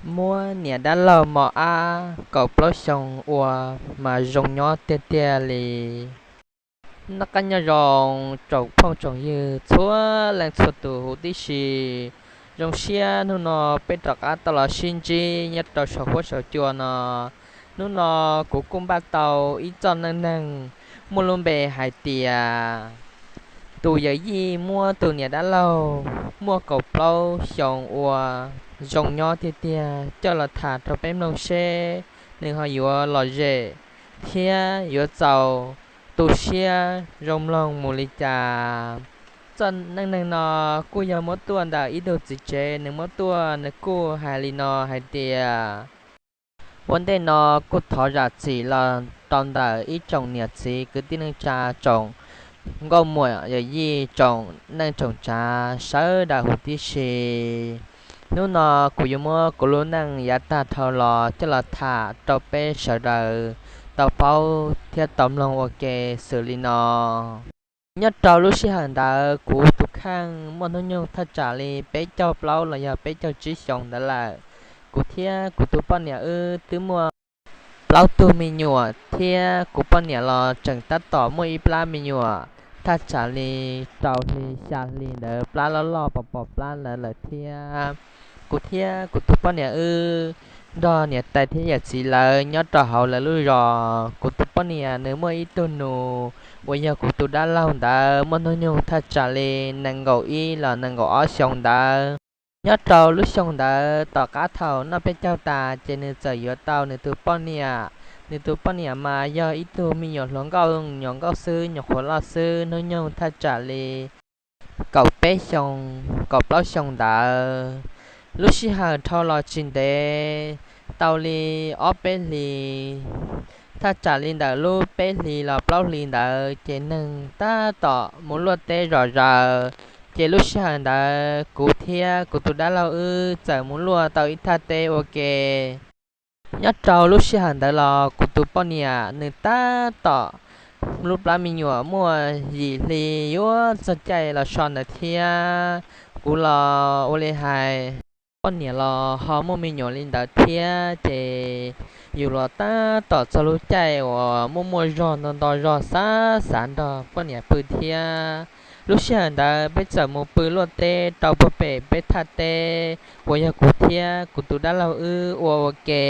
Muab niam dab laug mos ab kaum plaub xyoo ua mas zoo nyob tiag tiag li. Noj qab nyob zoo tsoom phooj tsoom ywg txhua leej txhua tus huv tib si. Zoo siab hnub no peb rov qab tau los sib ntsib nyob rau saum huab saum cua no. Hnub no kuv kuj npaj tau ib txoj neej neeg muaj lub npe hais tias tus yawm yij muab tus niam dab laug muaj kaum plaub xyoo ua zoo nyob tiag tiag coj los tham rau peb mloog seb nws ho yuav lom zem thiab yuav txaus tu siab zoo mloog mus li cas. Txoj neej neeg no kuj yog muab tuaj ntawm ib tug txiv tsev, nws muab tuaj nws kuj hais li no hais tias, ua ntej no kuj thov zam txim los rau ntawm ib tsoom niam txiv kwv tij neej tsa, tsoom nkauj muam yawm yij, tsoom neej tsoom tsav sawv daws huv tib si. Hnub no kuv yuav muab kuv lub neej yav tag dhau los coj los tham rau peb sawv daws tau paub thiab tau mloog ua ke xws li no. Nyob rau lub sij hawm ntawd kuv tus kheej muaj hnub nyoog thaj tsam li peb caug plaub los yog peb caug tsib xyoos ntawd lawm. Kuv thiab kuv tus poj niam wb twb muaj plaub tug me nyuam thiab kuv poj niam los tseem tab tom muaj ib plab me nyuam thaj tsam li rau hli xya hli ntawd, plab loj loj pos pos plab ntawd lawm thiab. Kuv thiab kuv tus poj niam wb nrog niam tais thiab yawm txiv lawv nyob rau hauv lawv lub zos. Kuv tus poj niam nws muaj ib tug nus uas yog kuv tus dab laug ntawd muaj hnub nyoog thaj tsam li nees nkaum ib los nees nkaum ob xyoo ntawd. Nyob rau lub xyoo ntawd tom qab thaum noj peb caug tas ces nws txawm yuav tau nws tus poj niam. Nws tus poj niam mas yog ib tug me nyuam hluas nkauj, nyuam nkauj xwb, nyuam qhuav loj xwb, hnub nyoog thaj tsam li kaum peb xyoo, kaum plaub xyoo ntawd. Lub sij hawm dhau los tsis ntev, tau li ob peb hlis, thaj tsam li ntawm lub peb hlis los plaub hlis ntawd ces neeg tab tom mus luaj teb zom zaws. Ces lub sij hawm ntawd kuv thiab kuv tus dab laug wb txawm mus luaj tau ib thaj teb ua ke. Nyob rau lub sij hawm ntawd los kuv tus poj niam nws tab tom lub plab me nyuam muaj yim hli yuav txog caij los so ntawd thiab. Kuv los ua li hais, poj niam los ho muaj me nyuam li ntawd thiab ces yus los tab tom txog lub caij uas muaj muaj zog nto nto zog xav xav nrog poj niam pw thiab. Lub sij hawm ntawd peb txawm mus pw luaj teb rau puag pem peb thaj teb uas yog kuv thiab kuv tus dab laug wb ua ua ke.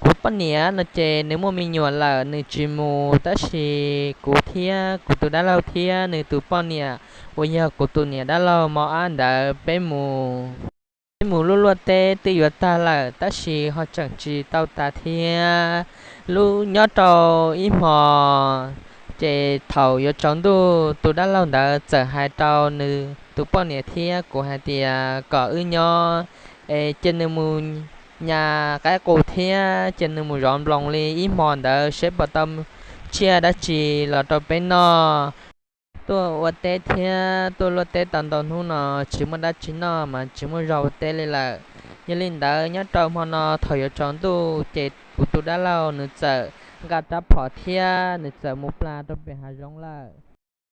Kuv poj niam no ces nws muaj me nyuam lawm nws tsis mus, tab sis kuv thiab kuv tus dab laug thiab nws tus poj niam uas yog kuv tus niam dab laug mos ab ntawd peb mus. Peb mus luaj luaj teb twb yuav tag lawm tab sis ho tseem tsis tau tas thiab. Lub nyob rau ib hmo ces thaum yuav tsaus ntuj tus dab laug ntawd txawm hais rau nws tus poj niam thiab kuv hais tias kom wb nyob es cia nws mus nyas qaib qus thiab cia nws mus zov nploos li ib hmo ntawd seb puas tau tsiaj dab tsi los rau peb noj. Tuaj ua teb thiab tuaj luaj teb tau ntau hnub no tsis muaj dab tsi noj mas tsis muaj zog ua teb li lawm. Yog li ntawd nyob rau hmo no thaum yuav tsaus ntuj ces kuv tus dab laug nws txawm nqa rab phom thiab nws txawm mus plas rau pem hav zoov lawm.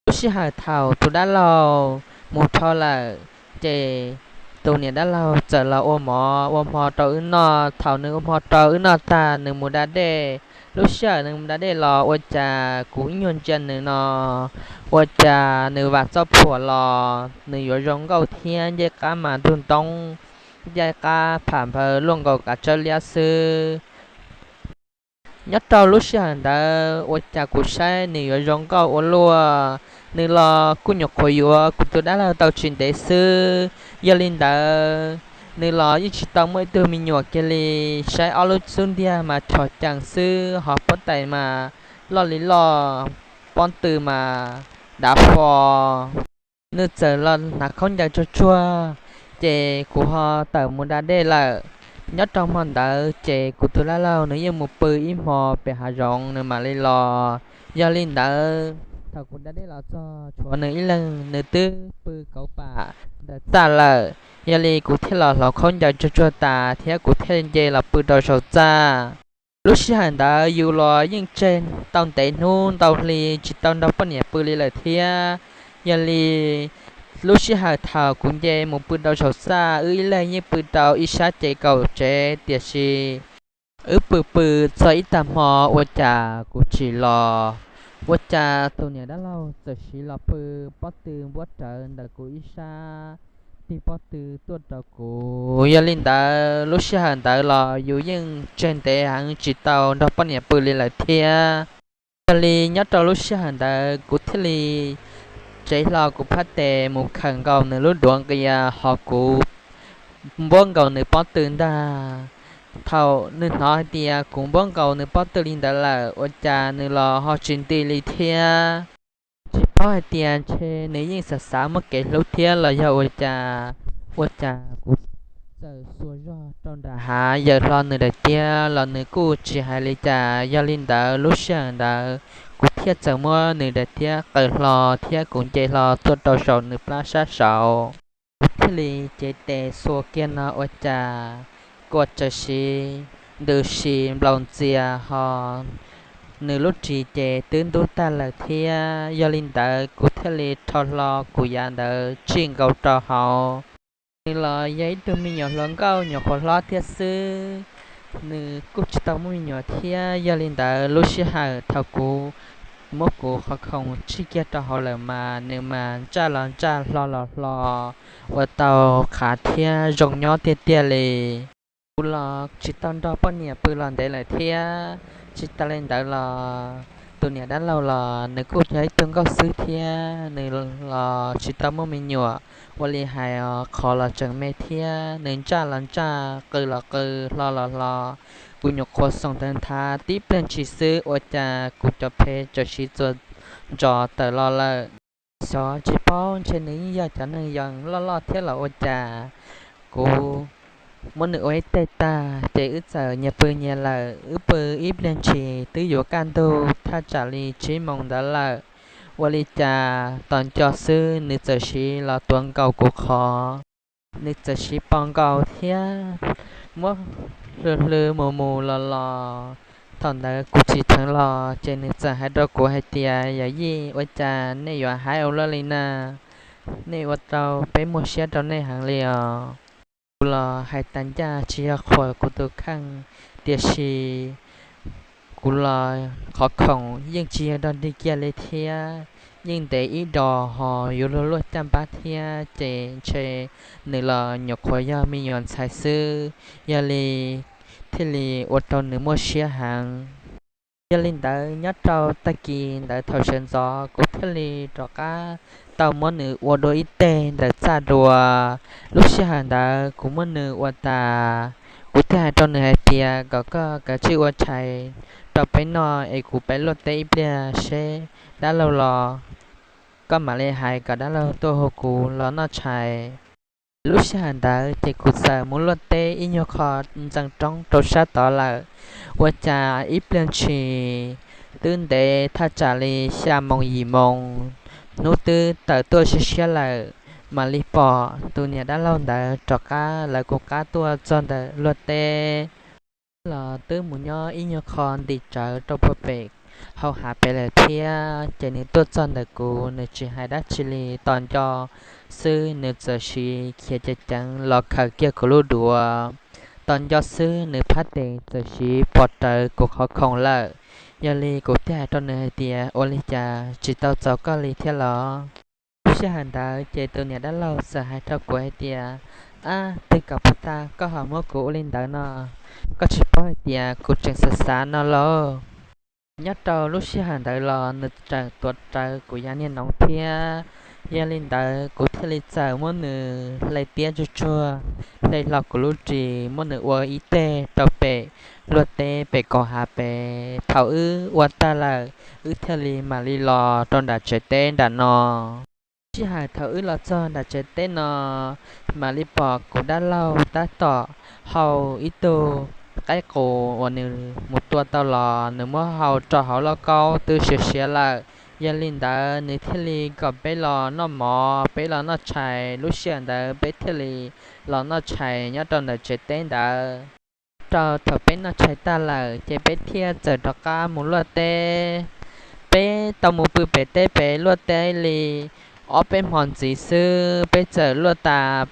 Lub sij hawm thaum tus dab laug mus dhau lawm ces tus niam dab laug txawm los ua mov ua hmo rau wb noj. Thaum nws ua hmo rau wb noj tag nws mus da dej. Lub sij hawm nws mus da dej los ua cas kuv ib nyuag ntsia nws no ua cas nws vam txoj phuam los nws yuav zoo nkauj thiab ncej qab mas nrug ntoob, ncej qab pham nphaw luaj nkaus kav tsawb liab xwb. Nyob rau lub sij hawm ntawd ua cas kuv saib nws yuav zoo nkauj ua luaj, nws los kuj nyuam qhuav yuav kuv tus dab laug tau tsis ntev xwb. Yog li ntawd nws los yeej tsis tau muaj ib tug me nyuam kiag li. Saib ob lub xub ntiag mas chom cees xwb, hos puab tais mas loj li loj, pob tw mas dav fo. Nws txawm los hnav khaub ncaws tsuag tsuag, ces kuv ho tawm mus da dej lawm. Nyob rau hmo ntawd ces kuv tus dab laug nws yeej mus pw ib hmo pem hav zoov nws mam li los. Yog li ntawd thaum kuv da dej los txog tshuav nws ib leeg, nws twb pw kauv pam ntawm txaj lawm. Yog li kuv thiaj los hloov khaub ncaws tsuag tsuag tas thiab kuv thiaj nce los pw rau saum txaj. Lub sij hawm ntawd yus los yeej tseg tau ntev hnub ntau hli tsis tau nrog poj niam pw li lawm thiab. Yog li Lub sij hawm thaum kuv nce mus pw rau saum txaj, wb ib leeg yeej pw rau ib sab ces kaum tsev, tiam sis wb pw pw txog ib tag hmo ua cas kuv tsis los, ua cas tus niam dab laug txawm siv los pw pob tw npuab rawv ntawm kuv ib sab, tig pob tw tuaj rau kuv. Yog li ntawd lub sij hawm ntawd los yus yeej tseg ntev heev tsis tau nrog poj niam pw li lawm thiab. Yog li nyob rau lub sij hawm ntawd kuv thiaj li tsev hlo kuv phab tes mus khawm nkaus nws lub duav nqia, hos kuv npuab nkaus nws pob tw ntag. Thaum nws hnov hais tias kuv npuab nkaus nws pob tw li ntawd lawm, ua cas nws los ho tsis nti li thiab. Tsis paub hais tias ntshe nws yeej xav xav muaj kev hlub thiab los yog ua cas, ua cas kuv txawm xuas zog rau nram hav yawm hlo nws daim tiab los nws kuj tsis hais li cas. Yog li ntawd lub sij hawm ntawd kuv thiaj txawm muab nws daim tiab qaws hlo thiab kuv nce hlo tuaj rau saum nws plab sab saud. Kuv thiaj li cev tes xuas kiag no ua cas kuv txawm siv ntws si nplaum ntxias hos nws lub ris ces twb ntub tag lawm thiab. Yog li ntawd kuv thiaj li rho hlo kuv yav ntawd tsij nkaus rau hauv. Nws los yog ib tug me nyuam hluas nkauj nyuam qhuav hlob thiab xwb, nws kuj tsis tau muaj me nyuam thiab. Yog li ntawd lub sij hawm thaum kuv muab kuv qhov khoom tsij kiag rau hauv lawm mas nws mas ntsaj los ntsaj hlo los hlo, ua tau qhav thiab zoo nyob tiag tiag li. Kuv los tsis tau nrog poj niam pw los ntev lawm thiab. Tsis tas li ntawd los tus niam dab laug los nws kuj yog ib tug nkauj xwb thiab, nws los tsis tau muaj me nyuam, ua li hais qhov los tseem me thiab. Nws ntsaj los ntsaj, qw los qw, hlo los hlo. Kuv nyuam qhuav xoom tawv nthav tib pliag ntshis xwb ua cas kuv cov phev txawm siv txuas ntsos tawm los lawm. Xyov tsis paub ntshe nws yeej yog cov neeg yog loj loj thiab los ua cas. Kuv muab nws ua ib teg tag ces wb txawm nyias pw nyias lawm. Wb pw ib pliag ntshis twb yuav kaj ntug thaj tsam li tsib moos ntawd lawm. Ua li cas tos nco xwb nws txawm siv los tuav nkaus kuv qhov. Nws txawm siv pos nkaus thiab muab hlw hlw mus mus los los. Thaum ntawd kuv tsis theev los ces nws txawm hais rau kuv hais tias, Yawm yij, ua cas nej yuav haib ua luaj li na? Nej ua rau peb muaj siab rau nej heev li os. Kuv los hais tas ncaj tsis yog qhuas kuv tus kheej, tiam sis kuv los qhov khoom yeej tsis yog dog dig kiag li thiab, yeej ntev ib dos hos yuav luag luaj caj npab thiab ces ntshe nws los nyuam qhuav yog me nyuam ntxhais xwb, yog li thiaj li ua rau nws muaj siab heev. Yog li ntawd nyob rau tag kis ntawd thaum sawv ntxov kuv thiaj li rov qab tau muab nws ua dua ib teg ntawm txaj dua. Lub sij hawm ntawd kuv muab nws ua tas, kuv thiaj hais rau nws hais tias, Kom koj kav tsij ua tshais rau peb noj es kuv peb luaj teb ib pliag seb dab laug los koj mam li hais kom dab laug tuaj hu kuv los noj tshais. Lub sij hawm ntawd ces kuv txawm mus luaj teb ib nyuag qho ntxeev roob rau sab tod lawm. Ua cas ib pliag ntshis twb ntev thaj tsam li xya moos yim moos, hnub twb tawm tuaj siab siab lawm, mam li pom tus niam dab laug ntawd rov qab lawv kuv qab tuaj txog ntawm luaj teb. Los twb mus nyob ib nyuag qho ntim tsawv rau puag pem hauv hav pem lawm thiab, ces nws tuaj txog ntawm kuv nws tsis hais dab tsi li, tos nco xwb nws txawm siv khiav ceev ceev los khaws kiag kuv lub duav. Tos nco xwb nws phab tes txawm siv pos rawv kuv qhov khoom lawm. Yog li kuv thiaj hais rau nws hais tias, Ua li cas tsis tau txaus koj li thiab los? Lub sij hawm ntawd ces tus niam dab laug txawm hais rau kuv hais tias, Ab, twg kom puag ta koj ho muab kuv ua li ntawd no? Koj tsis paub hais tias kuv tseem xav xav no lauj? Nyob rau lub sij hawm ntawd los nws tseem tuav rawv kuv yav niag noov thiab. Yog li ntawd kuv thiaj li txawm muab nws hle tiab tsuag tsuag, hle hlo kuv lub ris muab nws ua ib teg rau pem luaj teb pem kaum hav pem. Thaum wb ua tag lawm, wb thiaj li mam li los rau nram tsev teb nram no. Sij hawm thaum wb los txog nram tsev teb no, mam li pom kuv dab laug tab tom hau ib tug qaib qus uas nws mus tua tau los, nws muab hau rau hauv lauj kaub twb siav siav lawm. Yog li ntawd nws thiaj li kom peb los noj mov, peb los noj tshais. Lub sij hawm ntawd peb thiaj li los noj tshais nyob rau ntawm tsev teb ntawd. Rau thaum peb noj tshais tag lawm ces peb thiaj txawm rov qab mus luaj teb. Peb tau mus pw pem teb pem luaj teb li ob peb hmo ntxiv xwb peb txawm luaj tas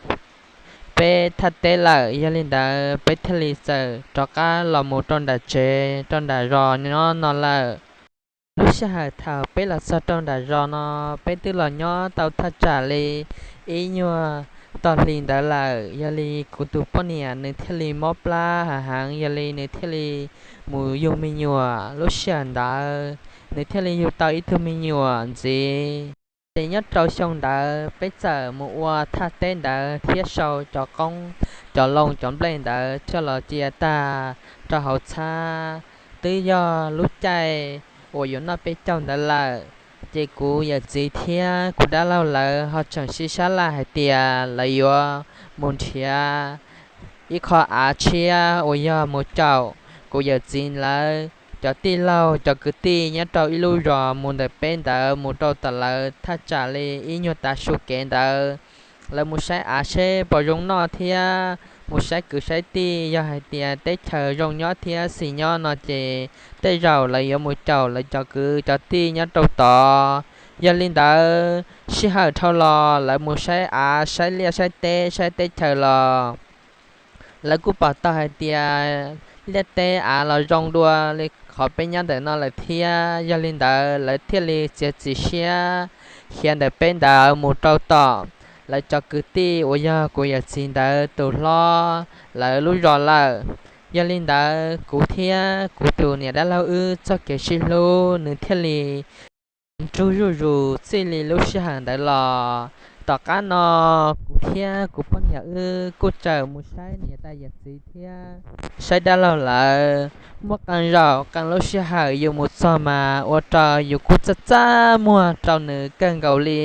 peb thaj teb lawm. Yog li ntawd peb thiaj li txawm rov qab los mus rau nram tsev, rau nram zos nyob no lawm. Lub sij hawm thaum peb los txog rau nram zos no, peb twb los nyob tau thaj tsam li ib nyuag tog hli ntawd lawm. Yog li kuv tus poj niam nws thiaj li mob plab hav heev, yog li nws thiaj li mus yug me nyuam. Lub sij hawm ntawd nws thiaj li yug tau ib tug me nyuam ntxiv. Ces nyob rau xyoo ntawd peb txawm mus ua thaj teb ntawd thiab sau cov qoob, cov loo, cov nplej ntawd coj los cia tag rau hauv txhab. Twb yog lub caij uas yuav noj peb caug ntawd lawm, ces kuv yawm txiv thiab kuv dab laug lawv ho tseem sib sab laj hais tias lawv yuav mus nrhiav ib qho av tshiab uas yog mus caum kuv yawm txiv lawv cov tij laug, cov kwv tij nyob rau ib lub zos mus ntawm peb ntawd mus rau tom lawv thaj tsam li ib nyuag tav su kev ntawd. Lawv mus saib av seb puas zoo noj thiab mus saib kwv saib tij, yog hais tias teb chaws zoo nyob thiab xis nyob no ces tej zaum lawv yuav mus caum lawv cov kwv cov tij nyob rau tod. Yog li ntawd sij hawm dhau los lawv mus saib av, saib liaj saib teb, saib teb chaws los lawv kuj pom tau hais tias liaj teb av los zoo dua li qhov peb nyob ntawm no lawm thiab. Yog li ntawd lawv thiaj li txiav txim siab khiav ntawm peb ntawd mus rau tom lawv cov kwv tij uas yog kuv yawm txiv ntawd tus hlob lawv lub zos lawm. Yog li ntawd kuv thiab kuv tus niam dab laug wb txoj kev sib hlub nws thiaj li nrug zuj zus txij li lub sij hawm ntawd los. Tom qab no kuv thiab kuv poj niam wb kuj txawm mus saib niam tais yawm txiv thiab saib dab laug lawv. Muaj qee zaum qee lub sij hawm yus mus txog mas ua rau yus kuj txaj txaj muag rau nws kawg nkaus li.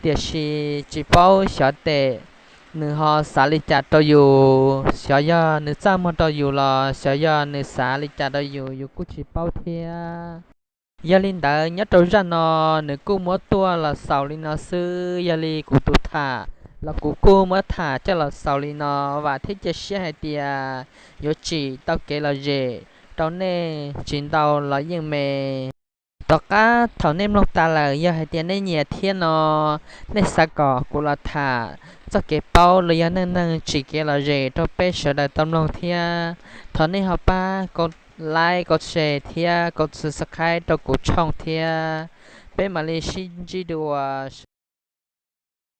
Tiam sis tsis paub xyov tes nws ho xav li cas rau yus, xyov yog nws txaj muag rau yus los xyov yog nws xav li cas rau yus, yus kuj tsis paub thiab. Yog li ntawd nyob rau zaj no nws kuj muab tuaj los xaus li no xwb. Yog li kuv tus tham los kuv kuj muab tham coj los xaus li no, vam thiab cia siab hais tias yuav tsim tau kev lom zem rau nej tsis ntau los yeej me. Tom qab thaum nej mloog tas lawm yog hais tias nej nyiam thiab no, nej xav kom kuv los tham txoj kev paub los yog neej neeg tsim kev lom zem rau peb sawv daws tau mloog thiab, thov nej ho pab kov like, kov share thiab kov subscribe rau kuv channel thiab. Peb mam li sib ntsib dua.